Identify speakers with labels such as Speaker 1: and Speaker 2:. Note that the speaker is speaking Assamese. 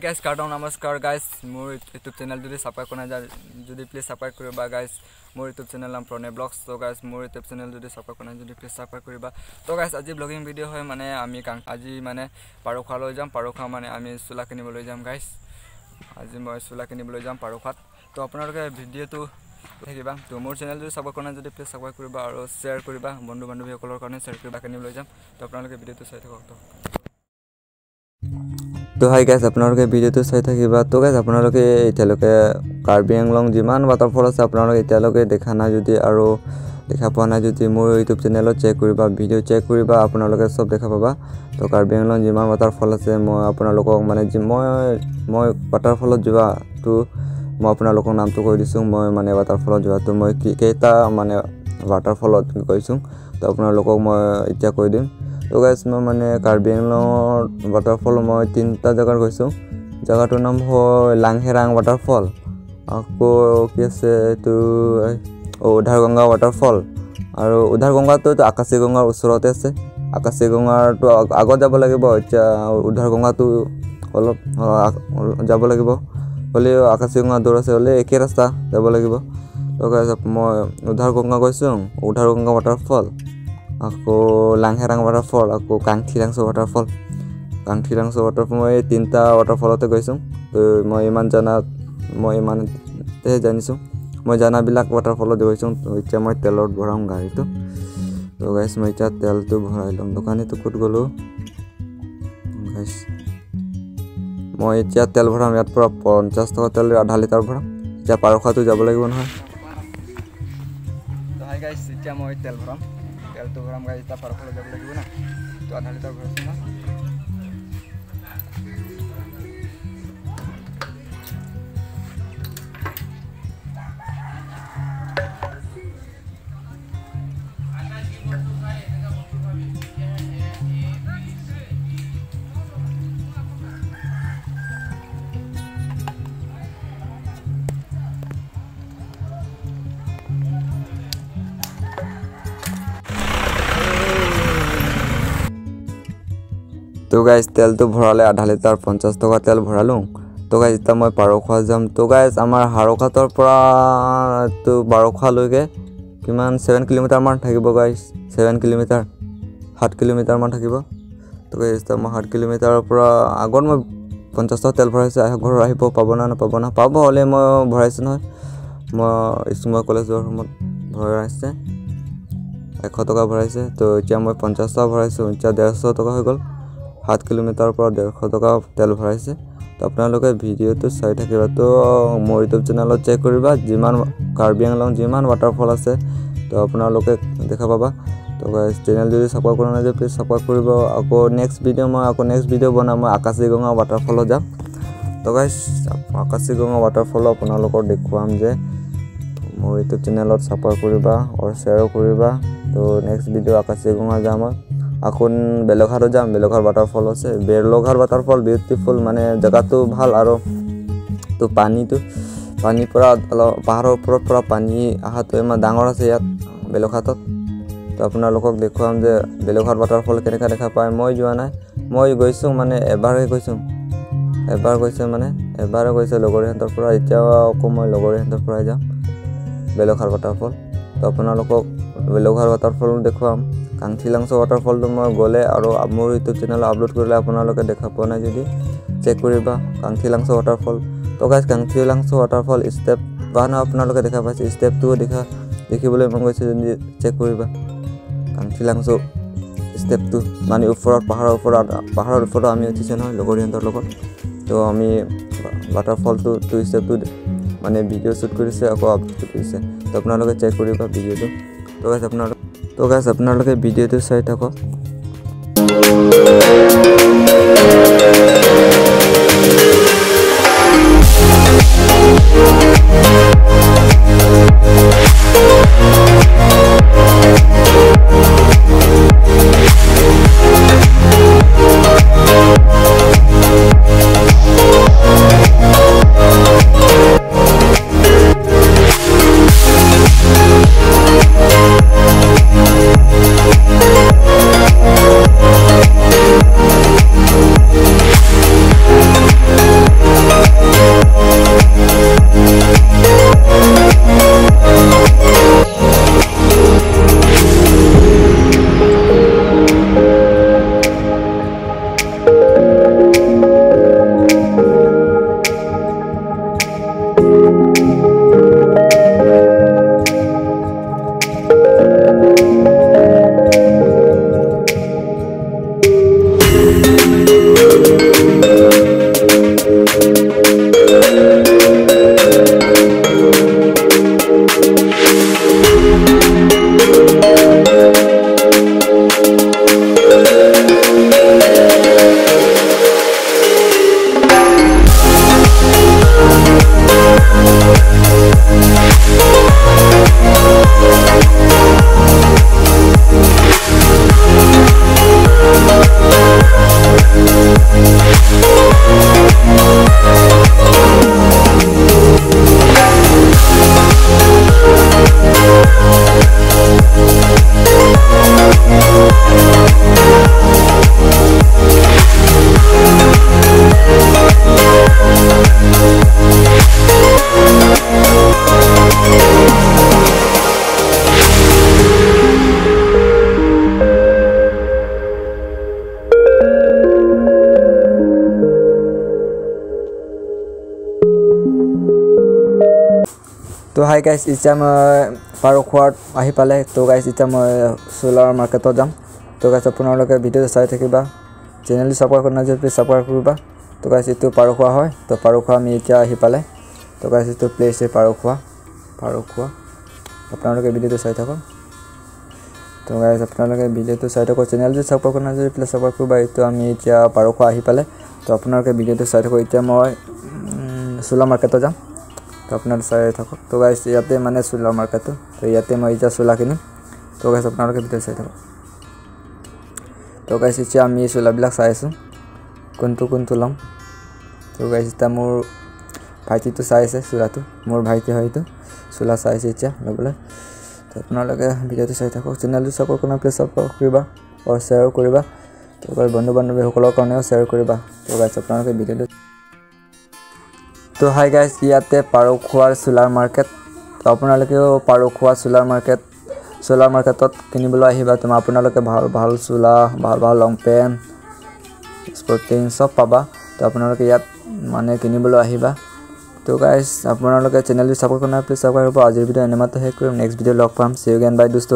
Speaker 1: গাইজ কাৰ্টন নমস্কাৰ গাইজ, মোৰ ইউটিউব চেনেল যদি ছাবস্ক্ৰাইব কৰা নাই যদি প্লিজ ছাবস্ক্ৰাইব কৰিবা গাইজ। মোৰ ইউটিউব চেনেল নাম প্ৰণয় ব্লগছ। তো গাইজ মোৰ ইউটিউব চেনেল যদি ছাবস্ক্ৰাইব কৰা নাই যদি প্লিজ ছাবস্ক্ৰাইব কৰিবা। তো গাইজ আজি ব্লগিং ভিডিঅ' হয়, মানে আমি আজি মানে পাৰখোৱালৈ যাম। পাৰখোৱা মানে আমি চোলা কিনিবলৈ যাম গাইজ। আজি মই চোলা কিনিবলৈ যাম পাৰখোৱাত। তো আপোনালোকে ভিডিঅ'টো থাকিবা। তো মোৰ চেনেল যদি ছাবস্ক্ৰাইব কৰা নাই যদি প্লিজ ছাবস্ক্ৰাইব কৰিবা আৰু শ্বেয়াৰ কৰিবা, বন্ধু বান্ধৱীসকলৰ কাৰণে শ্বেয়াৰ কৰিবা। কিনিবলৈ যাম, তো আপোনালোকে ভিডিঅ'টো চাই থাকক।
Speaker 2: তো হাই গাইজ, আপোনালোকে ভিডিঅ'টো চাই থাকিবা। তো গাইজ আপোনালোকে এতিয়ালৈকে কাৰ্বি আংলং যিমান ৱাটাৰফল আছে আপোনালোকে এতিয়ালৈকে দেখা নাই যদি আৰু দেখা পোৱা নাই যদি মোৰ ইউটিউব চেনেলত চেক কৰিবা, ভিডিঅ' চেক কৰিবা, আপোনালোকে চব দেখা পাবা। তো কাৰ্বি আংলং যিমান ৱাটাৰফল আছে মই আপোনালোকক মানে মই ৱাটাৰফলত যোৱাটো মই আপোনালোকৰ নামটো কৈ দিছোঁ। মই মানে ৱাটাৰফলত যোৱাটো মই কেইটা মানে ৱাটাৰফলত গৈছোঁ তো আপোনালোকক মই এতিয়া কৈ দিম। তো গাইজ মই মানে কাৰ্বি আংলঙৰ ৱাটাৰফল মই তিনিটা জেগাত গৈছোঁ। জেগাটোৰ নাম হ'ল লাংহেৰাং ৱাটাৰফল, আকৌ কি আছে এইটো উধাৰগংগা ৱাটাৰফল। আৰু উধাৰগংগাটো আকাশী গংগাৰ ওচৰতে আছে। আকাশী গংগাৰটো আগত যাব লাগিব, এতিয়া উধাৰগংগাটো অলপ যাব লাগিব, হ'লেও আকাশী গংগা দূৰ আছে, হ'লে একে ৰাস্তা যাব লাগিব। তো গাইজ মই উধাৰগংগা গৈছোঁ, উধাৰগংগা ৱাটাৰফল, আকৌ লাংহেৰাং ৱাটাৰফল, আকৌ কাংথিৰাংছ ৱাটাৰফল। কাংথিৰাংছ ৱাটাৰফল মই এই তিনিটা ৱাটাৰফলতে গৈছোঁ। তো মই ইমান জনাত মই ইমানতে জানিছোঁ, মই জানাবিলাক ৱাটাৰফলত গৈছোঁ। তো এতিয়া মই তেলত ভৰাম গাড়ীটো। তো গাইজ মই এতিয়া তেলটো ভৰাই ল'ম। দোকানীটো ক'ত গ'লোঁ গাইজ? মই এতিয়া তেল ভৰাম, ইয়াৰ পৰা 50 টকা তেল আধা লিটাৰ ভৰাম। এতিয়া পাৰখোৱাটো যাব লাগিব নহয়।
Speaker 1: তো হাই গাইজ, এতিয়া মই তেল ভৰাম, তেলটো ভৰাম গাইজ। এতিয়া পাৰখোৱালৈ যাব লাগিব না, তো আধা লিটাৰ ভৰাইছোঁ না।
Speaker 2: তো গাইজ তেলটো ভৰালে আধা লিটাৰ 50 টকা তেল ভৰালোঁ। তো গাইজ এতিয়া মই পাৰখোৱা যাম। তো গাইজ আমাৰ হাৰখাটৰ পৰা তো পাৰখোৱালৈকে কিমান 7 কিলোমিটাৰমান থাকিব গাইজ, 7 কিলোমিটাৰ 7 কিলোমিটাৰমান থাকিব। তো গাইজ এতিয়া মই 7 কিলোমিটাৰৰ পৰা আগত মই 50 টকা তেল ভৰাইছোঁ। ঘৰত আহিব পাব না নাপাব না পাব, হ'লে মই ভৰাইছোঁ নহয়। মই কলেজ যোৱাৰ সময়ত ভৰাইছে 100 টকা ভৰাইছে। তো এতিয়া মই 50 টকা ভৰাইছোঁ, এতিয়া 150 টকা হৈ গ'ল। 7 কিলোমিটাৰৰ পৰা 150 টকা তেল ভৰাইছে। তো আপোনালোকে ভিডিঅ'টো চাই থাকিবা। তো মোৰ ইউটিউব চেনেলত চেক কৰিবা, যিমান কাৰ্বি আংলং যিমান ৱাটাৰফল আছে তো আপোনালোকে দেখা পাবা। তো গাইজ চেনেল যদি ছাবস্ক্ৰাইব কৰা নাই প্লিজ ছাবস্ক্ৰাইব কৰিব। আকৌ নেক্সট ভিডিঅ' মই আকৌ নেক্সট ভিডিঅ' বনাম, মই আকাশী গংগা ৱাটাৰফলত যাম। তো গাইজ আকাশী গংগা ৱাটাৰফলো আপোনালোকক দেখুৱাম যে মোৰ ইউটিউব চেনেলত ছাবস্ক্ৰাইব কৰিবা আৰু শ্বেয়াৰো কৰিবা। তো নেক্সট ভিডিঅ' আকাশী গংগা যাম, আকৌ বেলঘাটো যাম। বেলঘাট ৱাটাৰফল আছে, বেলঘাট ৱাটাৰফল বিউটিফুল, মানে জেগাটো ভাল। আৰু তো পানীটো পানীৰ পৰা অলপ পাহাৰৰ ওপৰত পৰা পানী অহাটো ইমান ডাঙৰ আছে ইয়াত বেলঘাটত। তো আপোনালোকক দেখুৱাম যে বেলঘাট ৱাটাৰফল কেনেকৈ দেখা পায়। মই যোৱা নাই, মই গৈছোঁ মানে এবাৰহে গৈছোঁ, এবাৰ গৈছোঁ মানে এবাৰে গৈছোঁ লগৰীহঁতৰ পৰা। এতিয়াও আকৌ মই লগৰীহঁতৰ পৰাই যাম বেলঘাট ৱাটাৰফল। তো আপোনালোকক বেলঘাট ৱাটাৰফল দেখুৱাম। কাংথিলাংছ ৱাটাৰফলটো মই গ'লে আৰু মোৰ ইউটিউব চেনেলত আপলোড কৰিলে আপোনালোকে দেখা পোৱা নাই যদি চেক কৰিবা কাংথিলাংছ ৱাটাৰফল। তো গাইজ কাংথিলাংছ ৱাটাৰফল ষ্টেপ বানো আপোনালোকে দেখা পাইছে, ষ্টেপটোও দেখিবলৈ মন গৈছে যদি চেক কৰিবা কাংথিলাংছ ষ্টেপটো। মানে ওপৰত পাহাৰৰ ওপৰত আমি উঠিছোঁ নহয় লগৰীহঁতৰ লগত। তো আমি ৱাটাৰফলটো টু ষ্টেপটো মানে ভিডিঅ' শ্বুট কৰিছে, আকৌ আপলোড কৰিছে। তো আপোনালোকে চেক কৰিবা ভিডিঅ'টো। তো গাইজ আপোনালোকে ভিডিঅ'টো চাই থাকক।
Speaker 1: তো হাই গাইজ, এতিয়া মই পাৰখোৱাত আহি পালে। তো গাইজ, এতিয়া মই চোলাৰ মাৰ্কেটত যাম। তো গাইজ, আপোনালোকে ভিডিঅ'টো চাই থাকিবা। চেনেলটো ছাবস্ক্ৰাইব কৰা নাই যদি প্লিজ ছাবস্ক্ৰাইব কৰিবা। তো গাইজ, এইটো পাৰখোৱা হয়। তো পাৰখোৱা আমি এতিয়া আহি পালে। তো গাইজ, এইটো প্লেচ হয় পাৰখোৱা, পাৰখোৱা। আপোনালোকে ভিডিঅ'টো চাই থাকক। তো গাইজ, আপোনালোকে ভিডিঅ'টো চাই থাকক। চেনেলটো ছাবস্ক্ৰাইব কৰা নাই যদি প্লিজ ছাবস্ক্ৰাইব কৰিবা। এইটো আমি এতিয়া পাৰখোৱা আহি পালে। তো আপোনালোকে ভিডিঅ'টো চাই থাকক। এতিয়া মই চোলা মাৰ্কেটত যাম। তো আপোনালোকে চাই থাকক। তো গাইজ, ইয়াতে মানে চোলা মাৰ্কেটটো। তো ইয়াতে মই এতিয়া চোলা কিনিম। তো গাইজ, আপোনালোকে ভিডিঅ' চাই থাকক। তো গাইজ, এতিয়া আমি চোলাবিলাক চাই আছোঁ, কোনটো কোনটো ল'ম। তো গাইজ, এতিয়া মোৰ ভাইটিটো চাই আছে চোলাটো। মোৰ ভাইটি হয়, এইটো চোলা চাই আছে এতিয়া ল'বলৈ। তো আপোনালোকে ভিডিঅ'টো চাই থাকক। চেনেলটো ছাপোৰ্ট কৰা, প্লিজ ছাপোৰ্ট কৰিবা আৰু শ্বেয়াৰো কৰিবা। তো বন্ধু বান্ধৱীসকলৰ কাৰণেও শ্বেয়াৰ কৰিবা। তো গাইজ, আপোনালোকে ভিডিঅ'টো। তো হাই গাইজ, ইয়াতে পাৰখোৱাৰ চোলাৰ মাৰ্কেট। তো আপোনালোকেও পাৰখোৱা চোলাৰ মাৰ্কেট, চোলাৰ মাৰ্কেটত কিনিবলৈ আহিবা। তোমাৰ আপোনালোকে ভাল ভাল চোলা, ভাল ভাল লং পেণ্ট, স্পৰ্টিং চব পাবা। তো আপোনালোকে ইয়াত মানে কিনিবলৈ আহিবা। তো গাইজ, আপোনালোকে চেনেলটো ছাপোৰ্ট কৰা, প্লিজ ছাবস্ক্ৰাইব কৰিব। আজিৰ ভিডিঅ' ইমানতে শেষ কৰিম। নেক্সট ভিডিঅ' লগ পাম। চি you again, by দোস্ত।